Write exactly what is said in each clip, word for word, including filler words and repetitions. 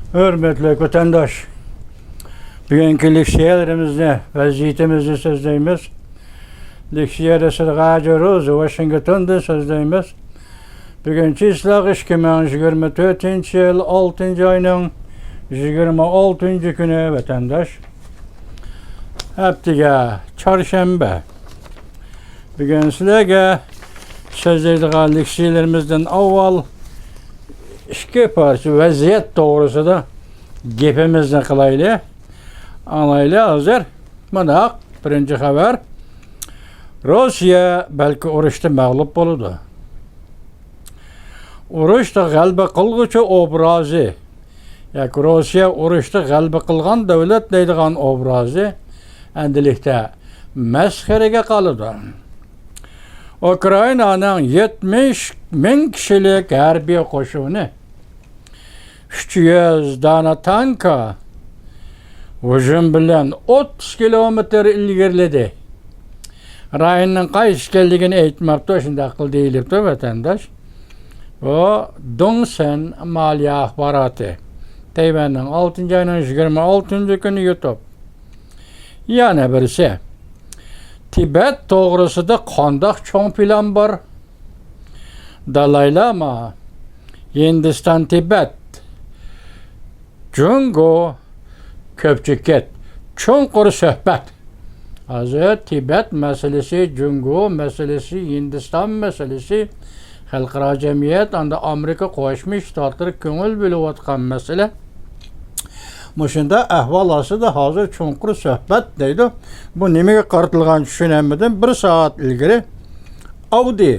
ھۆرمەتلىك ۋەتەنداش، بۈگۈنكى لېكسىيەلىرىمىزنى، ۋەزىيىتىمىزنى سۆزلەيمىز. لېكسىيەدە سىلەرگە ھاجى روزى ۋاشىنگتوندىن سۆزلەيمىز. بۈگۈن چىسلاق ئىككى مىڭ يىگىرمە تۆتىنچى يىل، ئالتىنچى ئاينىڭ يىگىرمە ئالتىنچى كۈنى، ۋەتەنداش. ھەپتىگە چارشەنبە. بۈگۈن سىلەرگە سۆزلەيدىغان لېكسىيەلىرىمىزدىن ئاۋۋال ئىككى پارچە ۋەزىيەت توغرىسىدا گېپىمىزنى قىلايلى. ئاڭلايلى ھازىر. مۇنداق، بىرىنچى خەۋەر. روسىيە بەلكى ئۇرۇشتا مەغلۇپ بولىدۇ. ئۇرۇشتا غەلىبە قىلغۇچى ئوبرازى ياكى روسىيە ئۇرۇشتا غەلىبە قىلغان دۆلەت دەيدىغان ئوبرازى ئەمدىلىكتە مەسخىرىگە قالىدۇ. ئۇكرائىنانىڭ يەتمىش مىڭ كىشىلىك ھەربىي قوشۇنى ئۈچ يۈز دانە تانكا ھۇجۇم بىلەن ئوتتۇز كىلومېتىر ئىلگىرىلىدى. رايوننىڭ قايسى ئىكەنلىكىنى ئېيتماپتۇ، شۇنداق قىل دېيىلىپتۇ، ۋەتەنداش. بۇ دۇڭسەن مالىيە ئاخباراتى. تەيۋەننىڭ ئالتىنچى ئاينىڭ يىگىرمە ئالتىنچى كۈنى يۇتۇپ. يەنە بىرسى، تىبەت توغرىسىدا قانداق چوڭ پىلان بار؟ دالاي لاما، ھىندىستان، تىبەت، جۇڭگو، كۆپچىكىت، چوڭقۇر سۆھبەت. ھازىر تىبەت مەسىلىسى، جۇڭگو مەسىلىسى، ھىندىستان مەسىلىسى، خەلقئارا جەمئىيەت، ئاندا ئامېرىكا قوشما شتاتلىرى كۆڭۈل بۆلۈۋاتقان مەسىلە. مۇشۇنداق ئەھۋال ئاستىدا ھازىر چوڭقۇر سۆھبەت دەيدۇ. بۇ نېمىگە قارىتىلغان چۈشىنەلمىدىم. بىر سائەت ئىلگىرى ئاۋدى،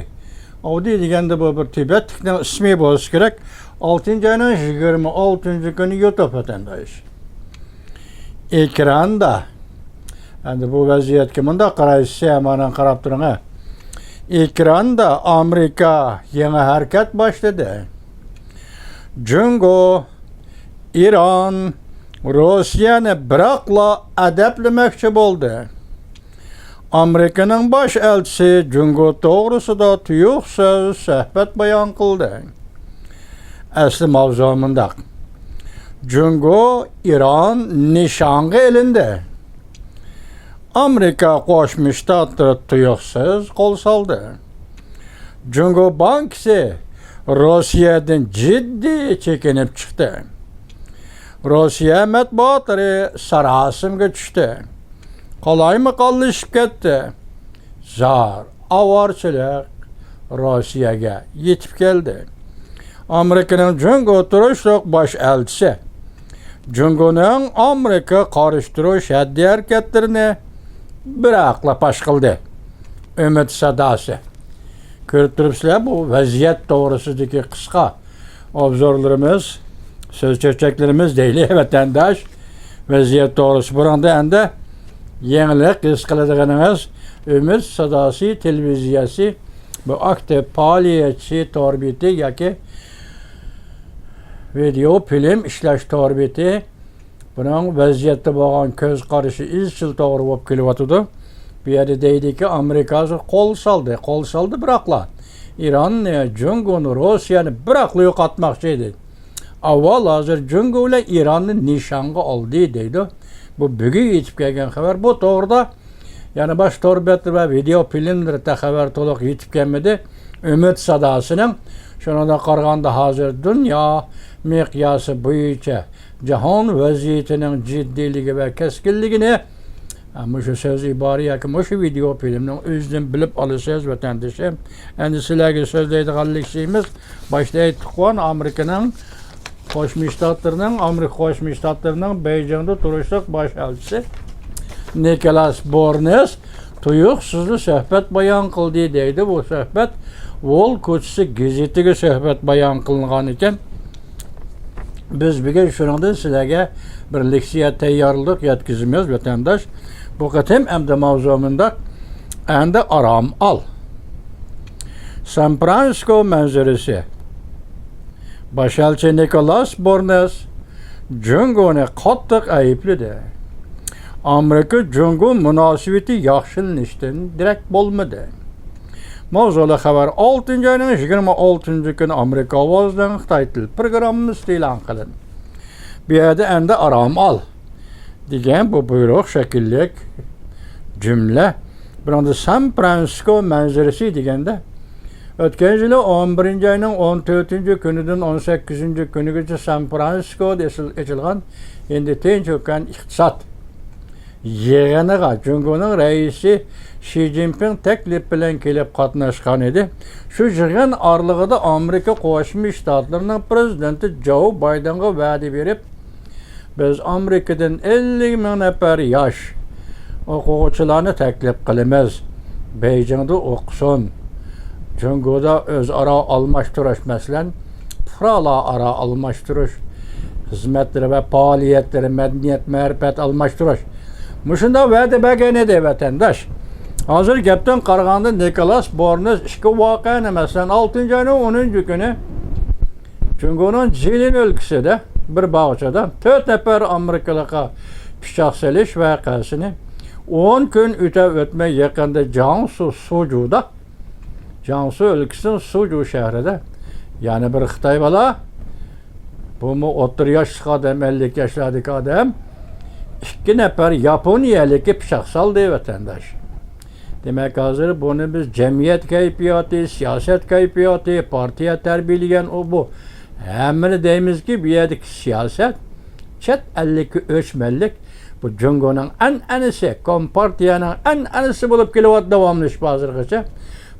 ئاۋدى دېگەندە بۇ بىر تىبەتلىكنىڭ ئىسمى بولسا كېرەك، ئالتىنچى ئاينىڭ يىگىرمە ئالتىنچى كۈنى يۇتۇپ ۋەتەنداش. ئېكراندا، ئەمدى بۇ ۋەزىيەتكە مۇنداق قارايسىز، مانا قاراپ تۇرۇڭ، ھە. ئېكراندا ئامېرىكا يېڭى ھەرىكەت باشلىدى. جۇڭگو، ئىران، روسىيەنى بىراقلا ئەدەپلىمەكچى بولدى. ئامېرىكىنىڭ باش ئەلچىسى جۇڭگو توغرىسىدا تۇيۇقسىز سۆھبەت بايان قىلدى. ئەسلى ماۋزۇ مۇنداق. جۇڭگو، ئىران نىشانغا ئېلىندى. ئامېرىكا قوشما شتاتلىرى تۇيۇقسىز قول سالدى. جۇڭگو بانكىسى روسىيەدىن جىددىي چېكىنىپ چىقتى. روسىيە مەتبۇئاتلىرى ساراسىمىگە چۈشتى. قالايمىقانلىشىپ كەتتى. زار، ئاۋارىچىلىك روسىيەگە يېتىپ كەلدى. ئامېرىكىنىڭ جۇڭگو تۇرۇشلۇق باش ئەلچىسى جۇڭگونىڭ ئامېرىكا قارشى تۇرۇش خەت-ھەرىكەتلىرىنى بىراقلا پاش قىلدى. ئۈمىد ساداسى. كۆرۈپ تۇرۇپسىلەر، بۇ ۋەزىيەت توغرىسىدىكى قىسقا ئوبزورلىرىمىز، سۆز چۆچەكلىرىمىز دەيلى، ۋەتەنداش. ۋەزىيەت توغرىسى بۇرۇندا ئەمدى يېڭىلىق ھېس قىلىدىغىنىڭىز ئۈمىد ساداسى تېلېۋىزىيەسى، بۇ ئاكتىپ پائالىيەتچى تور بېتى ياكى ۋىدېئو فىلىم ئىشلەش تور بېتى. بۇنىڭ ۋەزىيەتتە بولغان كۆز قارىشى ئىزچىل توغرا بولۇپ كېلىۋاتىدۇ. بۇ يەردە دەيدىكى، ئامېرىكا قول سالدى، قول سالدى، بىراقلا ئىران، جۇڭگونى، روسىيەنى بىراقلا يوقاتماقچى ئىدى. ئاۋۋال ھازىر جۇڭگو بىلەن ئىراننى نىشانغا ئالدى دەيدۇ. بۇ بۈگۈن يېتىپ كەلگەن خەۋەر. بۇ توغرىدا يەنە باشقا تور بەتلىرى ۋە ۋىدېئو فىلىملىرىدە خەۋەر تولۇق يېتىپ كەلمىدى. ئۈمىد ساداسىنىڭ، شۇنىڭغا قارىغاندا، ھازىر دۇنيا مىقياسى بويىچە جاھان ۋەزىيىتىنىڭ جىددىيلىكى ۋە كەسكىنلىكىنى، ئە، مۇشۇ سۆز ئىبارە ياكى مۇشۇ ۋىدېئو فىلىمنىڭ ئۆزىدىن بىلىپ ئالىسىز، ۋەتەندىشىم. ئەمدى سىلەرگە سۆزلەيدىغان لېكسىيىمىز، باشتا ئېيتتۇققۇ، ئامېرىكىنىڭ قوشما شتاتلىرىنىڭ، ئامېرىكا قوشما شتاتلىرىنىڭ بېيجىڭدا تۇرۇشلۇق باش ئەلچىسى نىكولاس بورنېس تۇيۇقسىزلا سۆھبەت بايان قىلدى دەيدۇ. بۇ سۆھبەت ۋول كوچىسى گېزىتىگە سۆھبەت بايان قىلىنغان ئىكەن. بىز بۈگۈن شۇنىڭدىن سىلەرگە بىر لېكسىيە تەييارلىدۇق، يەتكۈزىمىز، ۋەتەنداش. بۇ قېتىم ئەمدى ماۋزۇ مۇنداق، ئەمدى ئارام ئال. سان فرانسىسكو مەنزىرىسى. باش ئەلچى نىكولاس بورنېس جۇڭگونى قاتتىق ئەيىبلىدى. ئامېرىكا جۇڭگو مۇناسىۋىتى ياخشىلىنىشتىن دېرەك بولمىدى. ماۋزۇلۇق خەۋەر ئالتىنچى ئاينىڭ يىگىرمە ئالتىنچى كۈنى ئامېرىكا ئاۋازىنىڭ خىتاي تىل پروگراممىسىدا ئېلان قىلىندى. بۇ يەردە ئەمدى ئارام ئال، دېگەن بۇ بۇيرۇق شەكىللىك جۈملە. بۇنىڭدا سان فرانسىسكو مەنزىرىسى دېگەندە، ئۆتكەن يىلى ئون بىرىنچى ئاينىڭ ئون تۆتىنچى كۈنىدىن ئون سەككىزىنچى كۈنىگىچە سان فرانسىسكودا ئېچىل-، ئېچىلغان ھىندى تىنچ ئوكيان ئىقتىساد يىغىنىغا جۇڭگونىڭ رەئىسى شى جىنپىڭ تەكلىپ بىلەن كېلىپ قاتناشقان ئىدى. شۇ يىغىن ئارىلىقىدا ئامېرىكا قوشما شتاتلىرىنىڭ پىرېزىدېنتى جو بايدېنغا ۋەدە بېرىپ، بىز ئامېرىكىدىن ئەللىك مىڭ نەپەر ياش ئوقۇغۇچىلارنى تەكلىپ قىلىمىز. بېيجىڭدا ئوقۇسۇن. جۇڭگودا ئۆزئارا ئالماشتۇرۇش، مەسىلەن، پۇقرالار ئارا ئالماشتۇرۇش خىزمەتلىرى ۋە پائالىيەتلىرى، مەدەنىيەت، مەرىپەت ئالماشتۇرۇش. مۇشۇنداق ۋەدە بەرگەن ئىدى، ۋەتەنداش. ھازىر گەپتىن قارىغاندا، نىكولاس بورنېس ئىككى ۋەقەنى، مەسىلەن، ئالتىنچى ئاينىڭ ئونىنچى كۈنى جۇڭگونىڭ جىلىن ئۆلكىسىدە بىر باغچىدا تۆت نەپەر ئامېرىكىلىققا پىچاق سېلىش ۋەقەسىنى ئون كۈن ئۆتە ئۆتمەي يېقىندا جياڭسۇ سۇجۇدا، جياڭسۇ ئۆلكىسىنىڭ سۇجۇ شەھىرىدە يەنە بىر خىتاي بالا، بۇمۇ ئوتتۇرا ياشلىق ئادەم، ئەللىك ياشلاردىكى ئادەم، ئىككى نەپەر ياپونىيەلىككە پىچاق سالدى، ۋەتەنداش. دېمەك، ھازىر بۇنى بىز جەمئىيەت كەيپىياتى، سىياسەت كەيپىياتى، پارتىيە تەربىيەلىگەن ئۇ بۇ، ھەممىنى دەيمىزكى، بۇ يەردىكى سىياسەت چەت ئەللىككە ئۆچمەنلىك، بۇ جۇڭگونىڭ ئەنئەنىسى، كومپارتىيەنىڭ ئەنئەنىسى بولۇپ كېلىۋاتىدۇ داۋاملىشىپ ھازىرغىچە.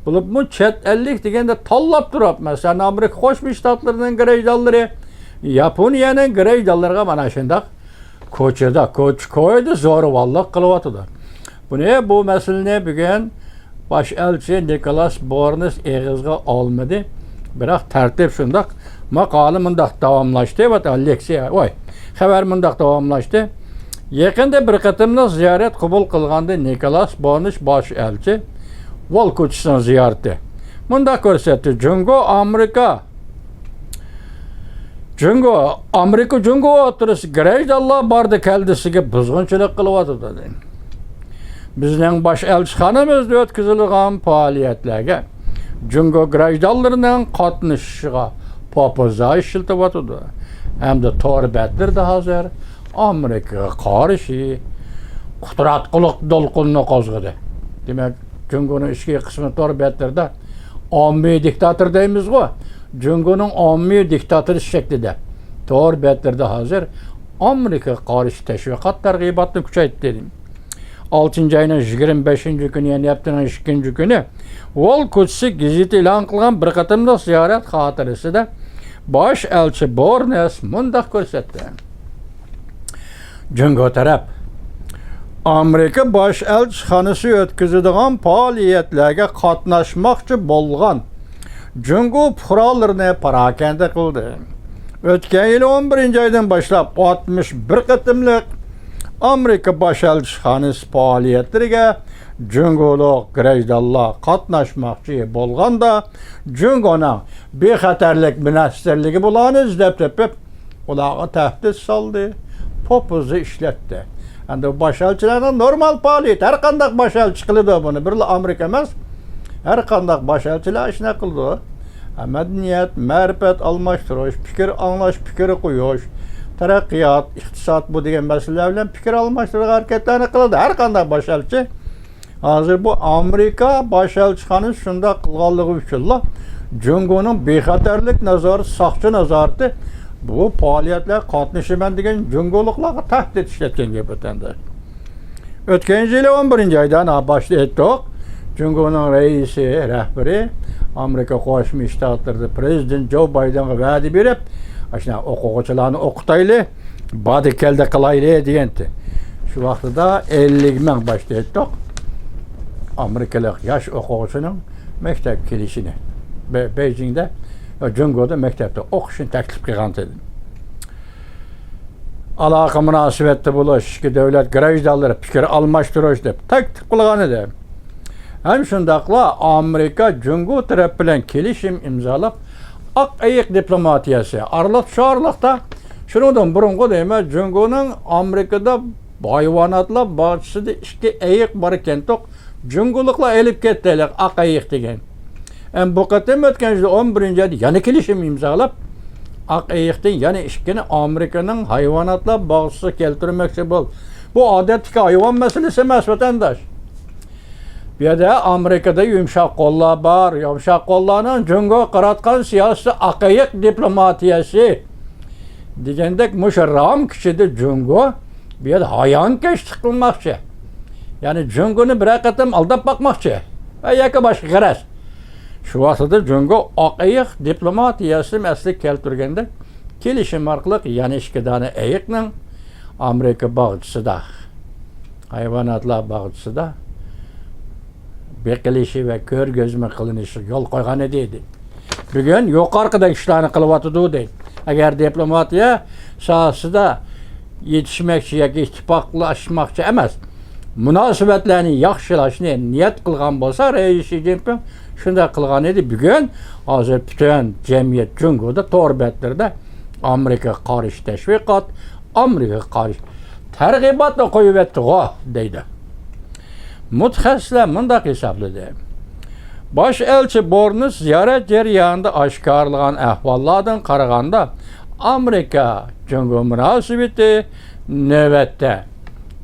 بولۇپمۇ چەت ئەللىك دېگەندە تاللاپ تۇرۇپ، مەسىلەن، ئامېرىكا قوشما شتاتلىرىنىڭ گراژدانلىرى، ياپونىيەنىڭ گراژدانلىرىغا مانا شۇنداق كوچىدا، كوچا-كويدا زورىۋاللىق قىلىۋاتىدۇ. بۇنى، بۇ مەسىلىنى بۈگۈن باش ئەلچى نىكولاس بورنېس ئېغىزغا ئالمىدى. بىراق تەرتىپ شۇنداق. ماقالە مۇنداق داۋاملاشتى، ۋە لېكسىيە، ۋاي، خەۋەر مۇنداق داۋاملاشتى. يېقىندا بىر قېتىملىق زىيارەت قوبۇل قىلغاندا نىكولاس بورنېس باش ئەلچى ۋول كوچىسىنىڭ زىيارىتى مۇنداق كۆرسەتتى: جۇڭگو، ئامېرىكا، جۇڭگو، ئامېرىكا جۇڭگو ئوتتۇرىسى گراژدانلار باردى كەلدىسىگە بۇزغۇنچىلىق قىلىۋاتىدۇ، دېدى. بىزنىڭ باش ئەلچىخانىمىزدا ئۆتكۈزۈلىدىغان پائالىيەتلەرگە جۇڭگو گراژدانلىرىنىڭ قاتنىشىشىغا پوپۇزا ئىشلىتىۋاتىدۇ ھەمدە تور بەتلىرىدە ھازىر ئامېرىكىغا قارشى قۇتراتقۇلۇق دولقۇننى قوزغىدى. دېمەك، جۇڭگونىڭ ئىچكى قىسمى تور بەتلىرىدە ئاممىۋى دىكتاتور دەيمىزغۇ، جۇڭگونىڭ ئاممىۋى دىكتاتورى شەكلىدە تور بەتلىرىدە ھازىر ئامېرىكىغا قارشى تەشۋىقات تەرغىباتنى كۈچەيتتى. ئالتىنچى ئاينىڭ يىگىرمە بەشىنچى كۈنى، يەنى ھەپتىنىڭ ئىككىنچى كۈنى، ۋول كوچىسى گېزىتى ئېلان قىلغان بىر قېتىملىق زىيارەت خاتىرىسىدە باش ئەلچى بورنېس مۇنداق كۆرسەتتى: جۇڭگو تەرەپ ئامېرىكا باش ئەلچىخانىسى ئۆتكۈزىدىغان پائالىيەتلەرگە قاتناشماقچى بولغان جۇڭگو پۇقرالىرىنى پاراكەندە قىلدى. ئۆتكەن يىلى ئون بىرىنچى ئايدىن باشلاپ ئاتمىش بىر قېتىملىق ئامېرىكا باش ئەلچىخانىسى پائالىيەتلىرىگە جۇڭگولۇق گراژدانلار قاتناشماقچى بولغاندا، جۇڭگونىڭ بىخەتەرلىك مىنىستىرلىكى بۇلارنى ئىزدەپ تېپىپ، ئۇلارغا تەھدىت سالدى، پوپۇزا ئىشلەتتى. ئەمدى باش ئەلچىلەرنىڭ نورمال پائالىيىتى، ھەر قانداق باش ئەلچى قىلىدۇ بۇنى، بىرلا ئامېرىكا ئەمەس، ھەر قانداق باش ئەلچىلەر ئاشۇنداق قىلىدۇ. مەدەنىيەت، مەرىپەت ئالماشتۇرۇش، پىكىر ئاڭلاش، پىكىر قويۇش، تەرەققىيات، ئىقتىساد، بۇ دېگەن مەسىلىلەر بىلەن پىكىر ئالماشتۇرىدىغان ھەرىكەتلەرنى قىلىدۇ ھەر قانداق باش ئەلچى. ھازىر بۇ ئامېرىكا باش ئەلچىخانىسى شۇنداق قىلغانلىقى ئۈچۈنلا جۇڭگونىڭ بىخەتەرلىك نازارىتى، ساقچى نازارىتى بۇ پائالىيەتلەرگە قاتنىشىمەن دېگەن جۇڭگولۇقلارغا تەھدىت ئىشلەتكەن گەپ ئۆتەندە. ئۆتكەن يىلى ئون بىرىنچى ئايدا، ھە، باشتا ئېيتتۇق، جۇڭگونىڭ رەئىسى، رەھبىرى ئامېرىكا قوشما شتاتلىرىدا پىرېزىدېنت جو بايدېنغا ۋەدە بېرىپ، ئاشۇنداق ئوقۇغۇچىلارنى ئوقۇتايلى، بادى كەلدى قىلايلى دېگەنتى. شۇ ۋاقتىدا ئەللىك مىڭ، باشتا ئېيتتۇق، ئامېرىكىلىق ياش ئوقۇغۇچىنىڭ مەكتەپكە كېلىشىنى، بې-، بېيجىڭدا، جۇڭگودا مەكتەپتە ئوقۇشىنى تەكلىپ قىلغانتى. ئالاقە مۇناسىۋەتتە بولۇش، ئىككى دۆلەت گراژدانلىرى پىكىر ئالماشتۇرۇش دەپ تەكلىپ قىلغان ئىدى. ھەم شۇنداقلا ئامېرىكا جۇڭگو تەرەپ بىلەن كېلىشىم ئىمزالاپ، ئاق ئېيىق دىپلوماتىيەسى ئارىلىق، شۇ ئارىلىقتا شۇنىڭدىن بۇرۇنقى دەيمەن، جۇڭگونىڭ ئامېرىكىدا ھايۋاناتلار باغچىسىدا ئىككى ئېيىق بار ئىكەنتۇق، جۇڭگولۇقلار ئېلىپ كەتتى ھېلىقى ئاق ئېيىق دېگەن. ئەم، بۇ قېتىم ئۆتكەن يىل ئون بىرىنچى ئايدا يەنە كېلىشىم ئىمزالاپ، ئاق ئېيىقتىن يەنە ئىككىنى ئامېرىكىنىڭ ھايۋاناتلار باغچىسىغا كەلتۈرمەكچى بولدى. بۇ ئادەتتىكى ھايۋان مەسىلىسى ئەمەس، ۋەتەنداش. بۇ يەردە ئامېرىكىدا يۇمشاق قوللار بار، يۇمشاق قوللارنىڭ جۇڭگوغا قاراتقان سىياسىتى، ئاق ئېيىق دىپلوماتىيەسى دېگەندەك مۇشۇ رامكا ئىچىدە جۇڭگو بۇ يەردە ھايانكەشلىك قىلماقچى. يەنى جۇڭگونى بىرەر قېتىم ئالداپ باقماقچى. ۋە ياكى باشقا غەرەز. شۇ ۋاقتىدا جۇڭگو ئاق ئېيىق دىپلوماتىيەسىنى ئەسلىگە كەلتۈرگەندەك، كېلىشىم ئارقىلىق يەنە ئىككى دانە ئېيىقنىڭ ئامېرىكا باغچىسىدا، ھايۋاناتلار باغچىسىدا بېقىلىشى ۋە كۆرگەزمە قىلىنىشىغا يول قويغان ئىدى، دېدى. بۈگۈن يۇقىرىقىدەك ئىشلارنى قىلىۋاتىدۇ، دەيدۇ. ئەگەر دىپلوماتىيە ساھەسىدە يېتىشمەكچى ياكى ئىتتىپاقلاشماقچى ئەمەس، مۇناسىۋەتلەرنى ياخشىلاشنى نىيەت قىلغان بولسا، رەئىس شى جىنپىڭ شۇنداق قىلغان ئىدى. بۈگۈن ھازىر پۈتۈن جەمئىيەت جۇڭگودا تور بەتلىرىدە ئامېرىكىغا قارشى تەشۋىقات، ئامېرىكىغا قارشى تەرغىباتنى قويۇۋەتتىغۇ، دەيدۇ. مۇتەخەسسىسلەر مۇنداق ھېسابلىدى. باش ئەلچى بورنس زىيارەت جەريانىدا ئاشكارىلىغان ئەھۋاللاردىن قارىغاندا، ئامېرىكا جۇڭگو مۇناسىۋىتى نۆۋەتتە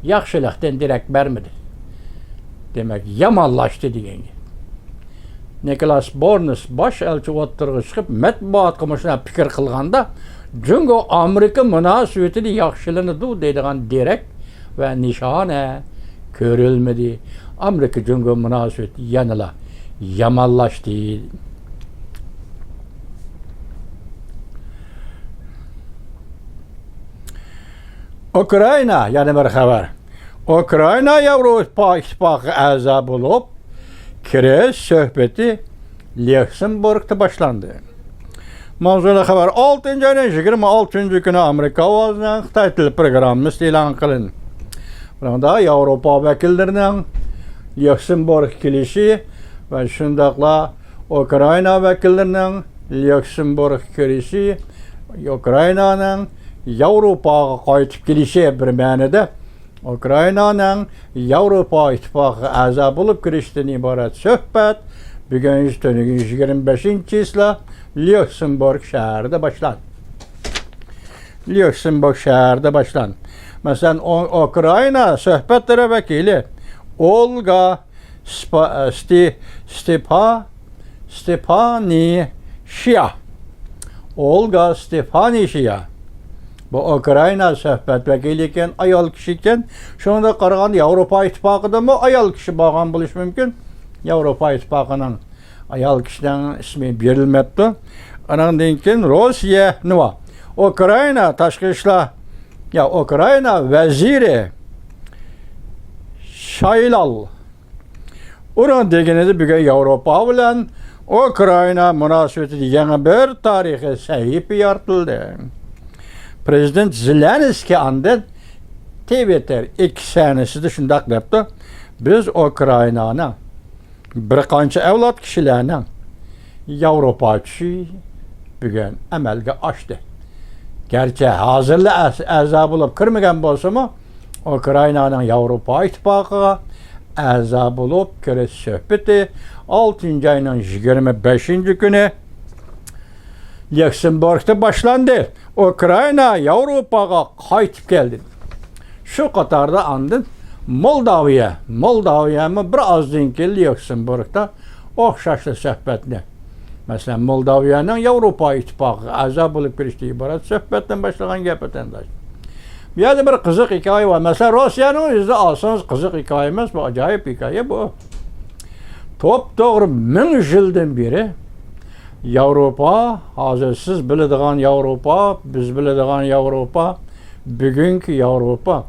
ياخشىلىقتىن دېرەك بەرمىدى. دېمەك، يامانلاشتى دېگەن گەپ. نىكولاس بورنس باش ئەلچى ئوتتۇرىغا چىقىپ، مەتبۇئاتقا مۇشۇنداق پىكىر قىلغاندا، جۇڭگو ئامېرىكا مۇناسىۋىتىدە ياخشىلىنىدۇ دەيدىغان دېرەك ۋە نىشانە كۆرۈلمىدى. ئامېرىكا جۇڭگو مۇناسىۋىتى يەنىلا يامانلاشتى. ئۇكرائىنا، يەنە بىر خەۋەر. ئۇكرائىنا ياۋروپا ئىتتىپاقىغا ئەزا بولۇپ كىرىش سۆھبىتى ليۇكسېمبۇرگدا باشلاندى. ماۋزۇلۇق خەۋەر. ئالتىنچى ئاينىڭ يىگىرمە ئالتىنچى كۈنى ئامېرىكا ئاۋازىنىڭ خىتاي تىل پروگراممىسى ئېلان قىلىندى. بۇنىڭدا ياۋروپا ۋەكىللىرىنىڭ ليۇكسېمبۇرگقا كېلىشى ۋە شۇنداقلا ئۇكرائىنا ۋەكىللىرىنىڭ ليۇكسېمبۇرگقا كېلىشى، ئۇكرائىنانىڭ ياۋروپاغا قايتىپ كېلىشى، بىر مەنىدە ئۇكرائىنانىڭ ياۋروپا ئىتتىپاقىغا ئەزا بولۇپ كىرىشتىن ئىبارەت سۆھبەت بۈگۈن، تۈنۈگۈن يىگىرمە بەشىنچى چىسلا ليۇكسېمبۇرگ شەھىرىدە باشلاندى. ليۇكسېمبۇرگ شەھىرىدە باشلاندى. مەسىلەن، ئۇ-، ئۇكرائىنا سۆھبەتلىرى ۋەكىلى ئولگا سپا-، ستې-، ستېپا-، ستېپانىشيا. ئولگا ستېپانىشيا. بۇ ئۇكرائىنا سۆھبەت ۋەكىلى ئىكەن، ئايال كىشى ئىكەن. شۇنىڭغا قارىغاندا، ياۋروپا ئىتتىپاقىدىمۇ ئايال كىشى بولغان بولۇشى مۇمكىن. ياۋروپا ئىتتىپاقىنىڭ ئايال كىشىنىڭ ئىسمى بېرىلمەپتۇ. ئانىڭدىن كېيىن روسىيە نېمە؟ ئۇكرائىنا تاشقى ئىشلار، يا، ئۇكرائىنا ۋەزىرى شايلال ئۇنىڭ دېگىنىدە، بۈگۈن ياۋروپا بىلەن ئۇكرائىنا مۇناسىۋىتىدە يېڭى بىر تارىخىي سەھىپە يارىتىلدى. پرېزىدېنت زېلېنسكىي ئاندىن تىۋىتتېر ئېكس سەھىپىسىدە شۇنداق دەپتۇ: «بىز ئۇكرائىنانىڭ، بىر قانچە ئەۋلاد كىشىلەرنىڭ ياۋروپا چۈشى بۈگۈن ئەمەلگە ئاشتى. گەرچە ھازىرلا ئەز-، ئەزا بولۇپ كىرمىگەن بولسىمۇ، ئۇكرائىنانىڭ ياۋروپا ئىتتىپاقىغا ئەزا بولۇپ كىرىش سۆھبىتى ئالتىنچى ئاينىڭ يىگىرمە بەشىنچى كۈنى ليۇكسېمبۇرگدا باشلاندى. ئۇكرائىنا ياۋروپاغا قايتىپ كەلدى.» شۇ قاتاردا ئاندىن مولداۋىيە، مولداۋىيەمۇ بىر ئازدىن كېيىن ليۇكسېمبۇرگدا ئوخشاشلا سۆھبەتنى، مەسىلەن، مولداۋىيەنىڭ ياۋروپا ئىتتىپاقىغا ئەزا بولۇپ كىرىشتىن ئىبارەت سۆھبەتتىن باشلىغان گەپ، ۋەتەنداش. بۇ يەردە بىر قىزىق ھېكايە بار. مەسىلەن، روسىيەنىڭ ئۆزىدە ئالسىڭىز، قىزىق ھېكايە ئەمەس، بۇ ئاجايىپ ھېكايە بۇ. توپتوغرا مىڭ يىلدىن بېرى ياۋروپا، ھازىر سىز بىلىدىغان ياۋروپا، بىز بىلىدىغان ياۋروپا، بۈگۈنكى ياۋروپا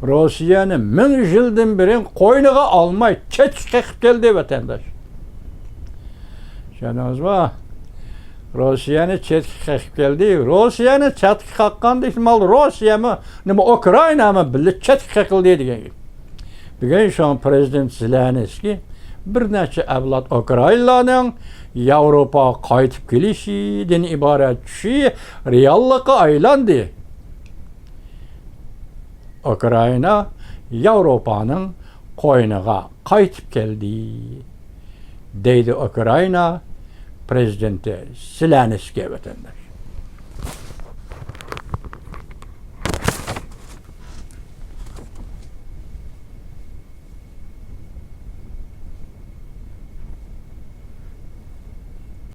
روسىيەنى مىڭ يىلدىن بېرى قوينىغا ئالماي چەتكە قېقىپ كەلدى، ۋەتەنداش. چۈشەندىڭىزمۇ؟ روسىيەنى چەتكە قېقىپ كەلدى. روسىيەنى چەتكە قاققاندا، ئېھتىمال روسىيەمۇ، نېمە، ئۇكرائىنامۇ بىللە چەتكە قېقىلدى دېگەن گەپ. بۈگۈن شۇڭا پرېزىدېنت زېلېنسكىي بىر نەچچە ئەۋلاد ئۇكرائىنلارنىڭ ياۋروپاغا قايتىپ كېلىشىدىن ئىبارەت چۈشى رېئاللىققا ئايلاندى. ئۇكرائىنا ياۋروپانىڭ قوينىغا قايتىپ كەلدى، دەيدۇ ئۇكرائىنا پرېزىدېنتى زېلېنسكىي، ۋەتەنداش.